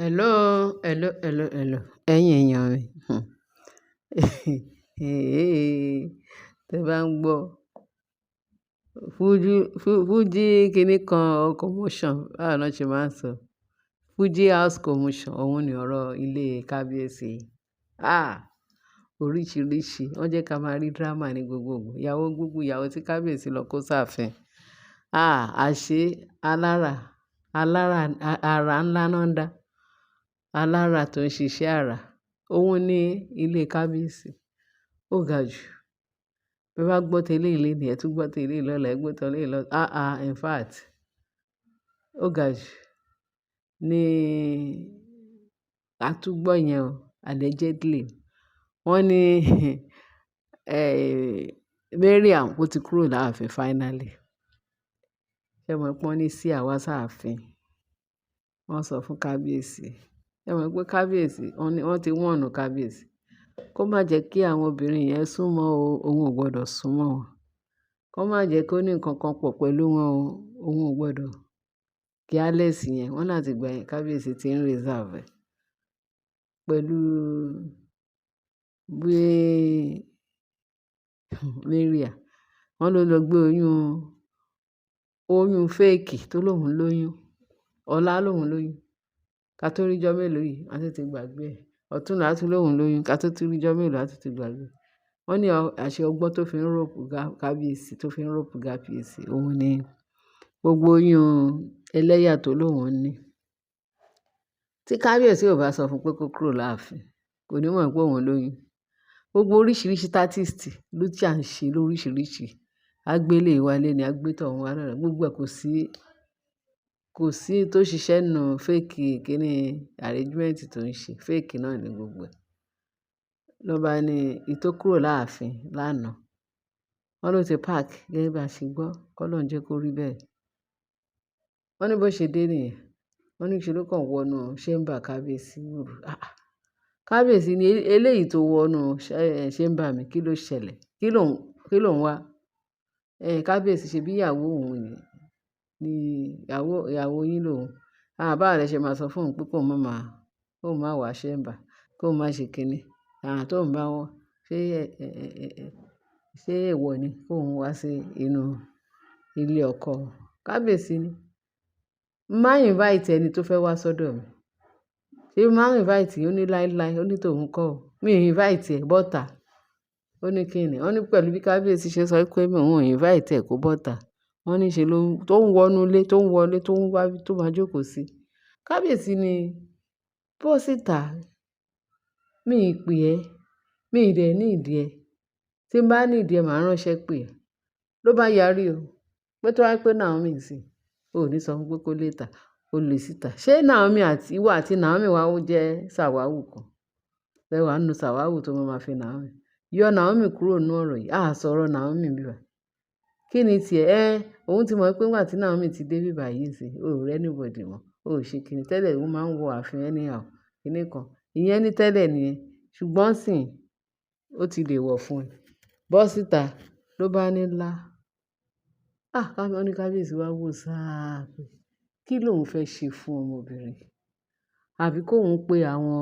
Hello, hello, hello, hello. Ẹ̀yin èèyàn mi. Tẹ bá ń gbọ́ Fuji, Fuji kíní kan commotion, báwo ni wọ́n ṣe máa ń sọ? Fuji house commotion, òun ni ọ̀rọ̀ ilé kábíyèsí. Ah! Oríṣìíríṣìí. Wọ́n jẹ́ ká máa rí drama ní gbogbo ìgbà. Ìyàwó gbogbo ìyàwó tí kábíyèsí lọ kó sáàfin. Ah! Àṣé alára, alára, ara ńlá náà ń dá. Alára tó ń ṣiṣẹ́ àrà. Òun ní ilé kábíyèsí. Ó ga jù. Bí ẹ bá gbọ́ tẹ́lẹ̀ lónìí, ẹ tún gbọ́ tẹ́lẹ̀ lọ́la, ẹ gbọ́ tẹ́lẹ̀ lọ́la. Ah ah, in fact, ó ga jù. Ní a tún gbọ́ yẹn o, allegedly. Wọ́n ní, Mariam ó ti kúrò láàfin finally. Ṣé ẹ mọ̀ pé wọ́n ní Sia wá sáàfin? Wọ́n sọ fún kábíyèsí. Ṣé ẹ mọ̀ pé kábíyèsí, wọ́n ní wọ́n ti warn kábíyèsí kó má jẹ́ kí àwọn obìnrin yẹn sún mọ́ o, òun ò gbọdọ̀ sún mọ́ wọn. Kó má jẹ́ kó ní nǹkan kan pọ̀ pẹ̀lú wọn o, òun ò gbọdọ̀. Careless yẹn, wọ́n láti ìgbà yẹn kábíyèsí tí ń reserve ẹ̀. Pẹ̀lú bí Mariam, wọ́n ló lọ gbé oyún, oyún fake tó lóhùn lóyún. Ọlá lóhùn lóyún. Ká tó rí ijọ́ mélòó yìí, wọ́n sì ti gbàgbé ẹ̀. Ọ̀túnla tún lóhùn lóyún. Ká tó tún rí ijọ́ mélòó, a tún ti gbàgbé. Wọ́n ní àṣẹ ọgbọ́n tó fi ń rope kábíyèsí, tó fi ń rope kábíyèsí, òun ni gbogbo oyún ẹlẹ́yà tó lóhùn ní. Tí kábíyèsí ò bá sọ fún pé kó kúrò láàfin, kò ní mọ̀ pé òun lóyún. Gbogbo oríṣìíríṣìí tactics ló tí à ń ṣe lóríṣìíríṣìí. A gbé lè wá léni, a gbé tọ̀hún wá lọ́la. Gbogbo ẹ̀ kò sí, kò sí tó ṣiṣẹ́ nínú fake kíní arrangement tó ń ṣe. Fake náà ni gbogbo ẹ̀. Ló bá ní èyí tó kúrò láàfin lánàá. Wọ́n ló ti pack gẹ́gẹ́ bí a ṣe gbọ́. Kọ́lọ́run jẹ́ kó rí bẹ́ẹ̀. Wọ́n ní bó ṣe dé nìyẹn. Wọ́n ní ṣe ló kàn wọnú chamber kábíyèsí wùrù. Ah ah. Kábíyèsí ní eléyìí tó wọnú chamber mi, kí ló ṣẹlẹ̀? Kí ló ń wá? Kábíyèsí ṣe bí ìyàwó òun ni, ní ìyàwó, ìyàwó yín lòun. Ah, báwo lẹ ṣe máa sọ fún òun pé kó má máa, kó má wá chamber, kó má ṣe kíni. Ah, tó ń bá wọ́, ṣé, ṣé èèwọ̀ ni kó ń wá sí inú ilé ọkọ? Kábíyèsí ní, má invite ẹni tó fẹ́ wá sọ́dọ̀ mi. Ṣé má invite? Ó ní láíláí, ó ní tòun kọ́ o. Mi invite ẹ bọ́ta. Ó ní kí ni? Wọ́n ní pẹ̀lú bí kábíyèsí ṣe sọ pé òun ò invite ẹ kó bọ́ta. Wọ́n ní ṣe ló tó ń wọnú ilé, tó ń wọlé, tó ń wá tó máa jókòó sí. Kábíyèsí ní bọ́ síta. Mi pè ẹ́, mi dẹ̀ need ẹ. Tí n bá need ẹ, màá ránṣẹ́ pè ẹ́. Ló bá yarí o. Pé tó bá jẹ́ pé Naomi ńsìn, ó ní sọ fún pé kó lé ta, ó lè síta. Ṣé Naomi àti ìwọ àti Naomi wá ó jẹ́ sàwáwù kan? Ẹ wà nínú sàwáwù tó máa ma fi Naomi. Yọ Naomi kúrò nínú ọ̀rọ̀ yìí. A sọ̀rọ̀ Naomi níbí báyìí. Kí ni tí ẹ? Òun ti mọ̀ pé nígbà tí Naomi ti dé ibí báyìí ńsìn, ó rí anybody mọ́. Ó ṣe kíni. Tẹ́lẹ̀ òun máa ń wọ ààfin anyhow, kíni kan. Ìyẹn ní tẹ́lẹ̀ nìyẹn. Ṣùgbọ́n sìn, ó ti dè wọ̀ fún ẹ. Bọ́ síta ló bá ní lá. Ah! Wọ́n ní kábíyèsí wá wò sáà pé kí lòun fẹ́ ṣe fún ọmọbìnrin. Àbí kó ń pe àwọn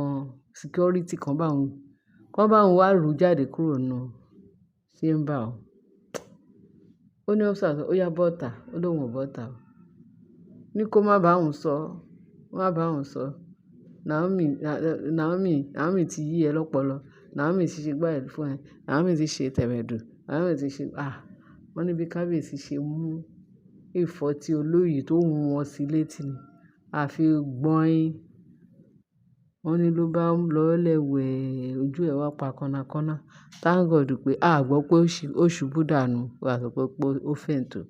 security kan bá òun, kó bá òun wá rú jáde kúrò nínú chamber òun. Ó ní officer sọ, ó yá bọ́ta. Ó lóhùn ò bọ́ta o. Ní kó má bá òun sọ, má bá òun sọ. Naomi, Naomi, Naomi ti yí ẹ lọ́pọlọ. Naomi ti ṣe gbá ẹ fún ẹ. Naomi ti ṣe tẹ̀mẹ́dù. Naomi ti ṣe, ah! Wọ́n ní bí kábíyèsí ṣe mú ìfọ́tí olóyè tó wọ́n sí létí ni. A fi gbọ́in. Wọ́n ní ló bá lọ́lẹ̀ wẹ̀, ojú ẹ wá pa kọ́nàkọ́nà. Thank God pé a gbọ́ pé ó ṣubú dànù. A sọ pé ó faint o.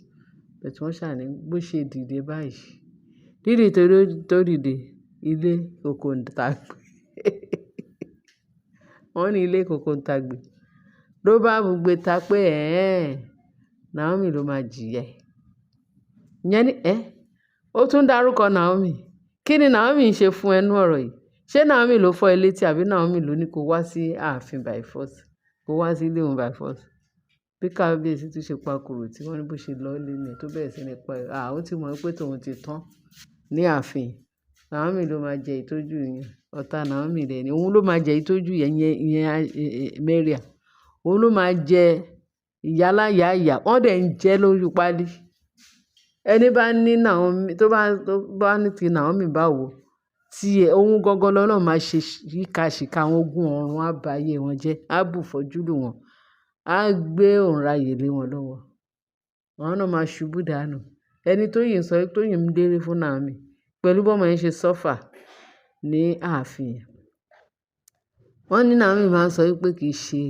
But wọ́n ṣà ní bó ṣe dìde báyìí. Dídì tó dìde, ilé kòkò ń tagbe. Wọ́n ní ilé kòkò ń tagbe. Ló bá bugbe ta pé ẹ́ẹ̀, Naomi ló máa jìyà ẹ̀. Ìyẹn ní, ẹ́, ó tún dárúkọ Naomi. Kí ni Naomi ń ṣe fún ẹ nínú ọ̀rọ̀ yìí? Ṣé Naomi ló fọ́ ẹ létí àbí Naomi ló ní kó wá sí ààfin by force? Kó wá sí ilé òun by force? Bí kábíyèsí tún ṣe pa kùrù tí wọ́n ní bó ṣe lọ ilé ni tó bẹ̀rẹ̀ sí ní pa ẹ̀. Ah, ó ti mọ̀ pé tòun ti tán ní ààfin. Naomi ló máa jẹ ìtọ́jú yẹn. Ọ̀tá Naomi dẹ̀ ni. Òun ló máa jẹ ìtọ́jú yẹn, ìyẹn Mariam. Òun ló máa jẹ ìyáláyá ìyà. Wọ́n dẹ̀ ń jẹ lójú páálí. Ẹni bá ní Naomi, tó bá ní ti Naomi báwo, tí ẹ, òun gangan lọ́lọ́run máa ṣe ṣíkàṣìkà àwọn ogun ọ̀run á bá ayé wọn jẹ́, á bù fọ́jú lù wọ́n, á gbé òǹraye lé wọn lọ́wọ́. Àwọn náà máa ṣubú dànù. Ẹni tó yìí ń sọ, tó yìí ń lérí fún Naomi pẹ̀lú bí ọmọ yẹn ṣe suffer ní ààfin. Wọ́n ní Naomi máa ń sọ wípé kì í ṣe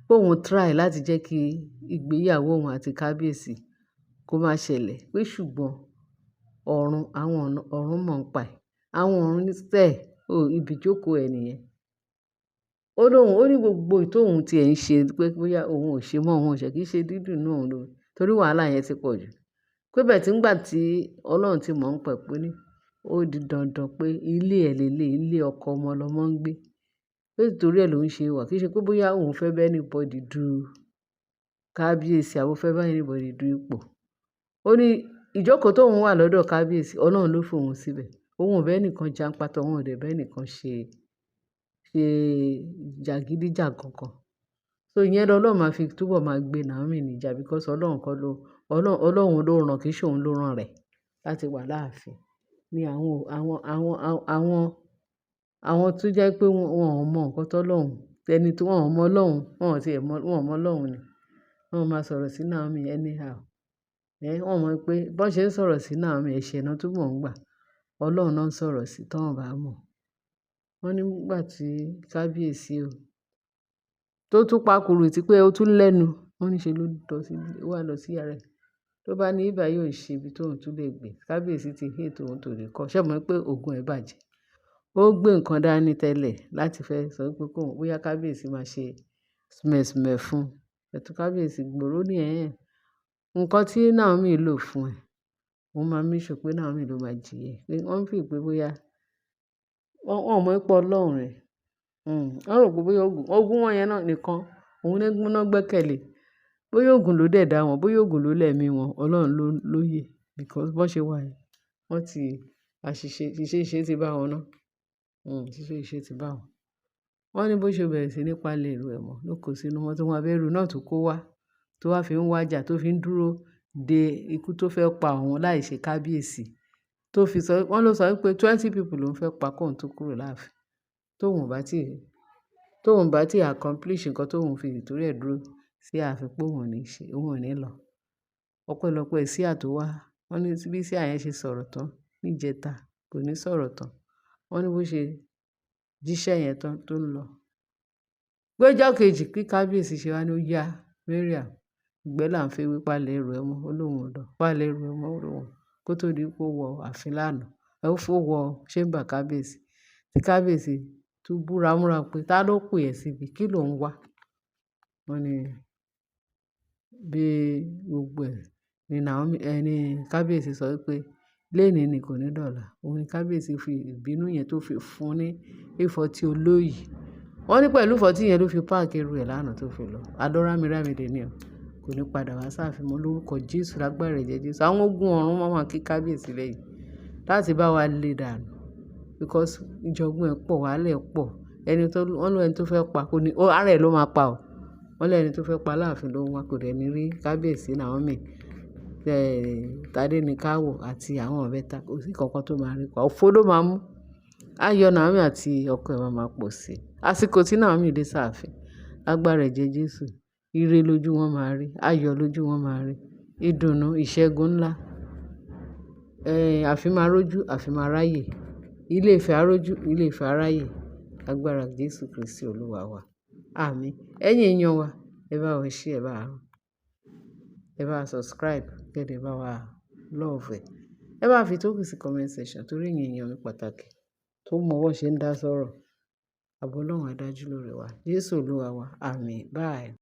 pé òun try láti jẹ́ kí ìgbéyàwó òun àti kábíyèsí kó má ṣẹlẹ̀, pé ṣùgbọ́n ọ̀run, àwọn ọ̀run mọ̀ ń pa ẹ̀. Àwọn ọ̀run ní sẹ́, ò, ibi ìjókòó ẹ nìyẹn. Ó lóhùn, ó ní gbogbo èyí tó òun tí ẹ̀ ń ṣe pé bóyá òun ò ṣe mọ́, òun ò ṣe kì í ṣe dídùn inú òun ló, torí wàhálà yẹn ti pọ̀ jù. Pé bẹ́ẹ̀ tí nígbà tí Ọlọ́run ti mọ̀ ń pa ẹ̀ pé ní ó di dandan pé ilé ẹ lé lé, ilé ọkọ ọmọ lọmọ ń gbé. Pé torí ẹ ló ń ṣe wà. Kì í ṣe pé bóyá òun fẹ́ bá anybody du kábíyèsí àbí ó fẹ́ bá anybody du ipò. Ó ní ìjókòó tó òun wà lọ́dọ̀ kábíyèsí, Ọlọ́run ló fi òun síbẹ̀. Òun ò bá ẹnìkan jà ń pátá, òun ò dẹ̀ bá ẹnìkan ṣe jàgídíjàgan kan. So ìyẹn lọ́lọ́run máa fi túbọ̀ máa gbé Naomi níjà because Ọlọ́run kọ́ ló, Ọlọ́run, Ọlọ́run ló rán, kì í ṣe òun ló rán rẹ̀ láti wà láàfin. Ni àwọn tó jẹ́ pé wọ́n ò mọ nǹkan tó Ọlọ́run, ẹni tí wọ́n ò mọ Ọlọ́run, wọ́n ò tí è mọ̀, wọ́n ò mọ Ọlọ́run ni. Wọ́n máa sọ̀rọ̀ sí Naomi anyhow. Wọ́n mọ̀ pé bó ṣe ń sọ̀rọ̀ sí Naomi, ẹ̀ṣẹ̀ náà túbọ̀ ń gbà. Ọlọ́run náà ń sọ̀rọ̀ sí tí wọ́n bá mọ̀. Wọ́n ní nígbà tí kábíyèsí o, tó tún pakuru tí pé ó tún lẹ́nu, wọ́n ní ṣe ló lọ sí, ó wá lọ sí yàrá ẹ̀. Tó bá ní ibí yìí ò ṣe ibi tó òun tún lè gbé. Kábíyèsí ti hate òun tó lè kọ́. Ṣé o mọ̀ pé ogún ẹ̀ bàjẹ́? Ó gbé nǹkan dání tẹ́lẹ̀ láti fẹ́ sọ wípé kó, bóyá kábíyèsí máa ṣe smẹ̀smẹ̀ fún. Ẹ̀tù kábíyèsí gbòòrò ní ẹ̀. Nǹkan tí Naomi lò fún ẹ, òun máa make sure pé Naomi ló máa jìyà ẹ. Pé wọ́n feel pé bóyá wọ́n ò mọ̀ pé Ọlọ́run rẹ̀. Wọ́n rò pé bóyá ogun, ogun wọn yẹn náà nìkan, òun ní gbẹ́kẹ̀lé. Bóyá ògùn ló dẹ̀ dá wọn, bóyá ògùn ló lẹ̀mí wọn, Ọlọ́run ló yé. Because bó ṣe wà yẹn, wọ́n ti àṣìṣe, ṣìṣe ti bá wọn ná. Ṣìṣe ṣìṣe ti bá wọn. Wọ́n ní bó ṣe bẹ̀rẹ̀ sí ní palẹ̀ ẹrù ẹ̀ mọ́, ló kó sínú mọ́tò wọn abẹ́rù náà tó kó wá, tó wá fi ń wájà, tó fi ń dúró de ikú tó fẹ́ pa òun láì ṣe kábíyèsí. Tó fi sọ, wọ́n ló sọ wípé 20 people ló ń fẹ́ pa kó òun tó kúrò láàfin. Tóun bá tí accomplish nǹkan tó òun fi ìtorí ẹ̀ dúró sí ààfin pé òun ò ní ṣe, òun ò ní lọ. Ọpẹ́lọpẹ́ Sia tó wá. Wọ́n ní bí Sia yẹn ṣe sọ̀rọ̀ tán níjẹta, kò ní sọ̀rọ̀ tán. Wọ́n ní bó ṣe jíṣẹ́ yẹn tán tó ń lọ. Pé ọjọ́ kejì kí kábíyèsí ṣe wá ní ó yá Mariam, ìgbẹ́ là ń fi ewé palẹ̀ ẹrù ẹ mọ́, ó lóun ò lọ. Palẹ̀ ẹrù ẹ mọ́, ó lóun kó tó di pé ó wọ ààfin lánàá. Ó fò wọ chamber kábíyèsí. Tí kábíyèsí tún búra múra pé tá ló pè ẹ́ síbi, kí ló ń wá? Wọ́n ní bí gbogbo ẹ̀ ní Naomi, ẹni kábíyèsí sọ wípé léèní ni kò ní dọ̀la. Òun ni kábíyèsí fi ìbínú yẹn tó fi fún ní ìfọ̀tí olóyè. Wọ́n ní pẹ̀lú ìfọ̀tí yẹn ló fi pack ẹrù ẹ̀ lánàá tó fi lọ. Alọ́ rámirámi dè ní o. Kò ní padà wá sáàfin mọ́ lórúkọ Jésù lágbára ẹ̀jẹ̀ Jésù. Àwọn ogun ọ̀run máa ma kí kábíyèsí lẹ́yìn láti bá wa lé dànù. Because ìjọgbọ́n ẹ̀ pọ̀, wàhálà ẹ̀ pọ̀. Ẹni tó, wọ́n ní ẹni tó fẹ́ pa kò ní, ara ẹ̀ ló máa pa ọ́. Wọ́n lé ẹni tó fẹ́ pa láàfin ló ń wá, kò dẹ̀ ní rí kábíyèsí Naomi, Tadenikawo àti àwọn ìbẹta. Kò sí nǹkan tó máa rí pa. Òfo ló máa mú. Ayọ̀ Naomi àti ọkọ ẹ̀ máa ma pọ̀ sí i. Àsìkò tí Naomi dé sáàfin, lágbára ẹ̀jẹ̀ Jésù, ire lójú wọn máa rí, ayọ̀ lójú wọn máa rí, ìdùnnú, ìṣẹ́gun ńlá. Ààfin máa rójú, ààfin máa ráyè. Ilé Ifẹ̀ á rójú, ilé Ifẹ̀ á ráyè. Lágbára Jésù Kristi Olúwa wa. Àmín. Ẹ̀yin èèyàn wa, ẹ bá wa share, ẹ bá wa subscribe, kí ẹ dẹ̀ bá wa love ẹ. Ẹ bá fi tókù sí comment section torí ẹ̀yin èèyàn mi pàtàkì tó mọ bó ṣe ń dá sọ̀rọ̀. Àbọ̀ Ọlọ́run á dájú lórí wa. Jésù Olúwa wa. Àmín. Bye.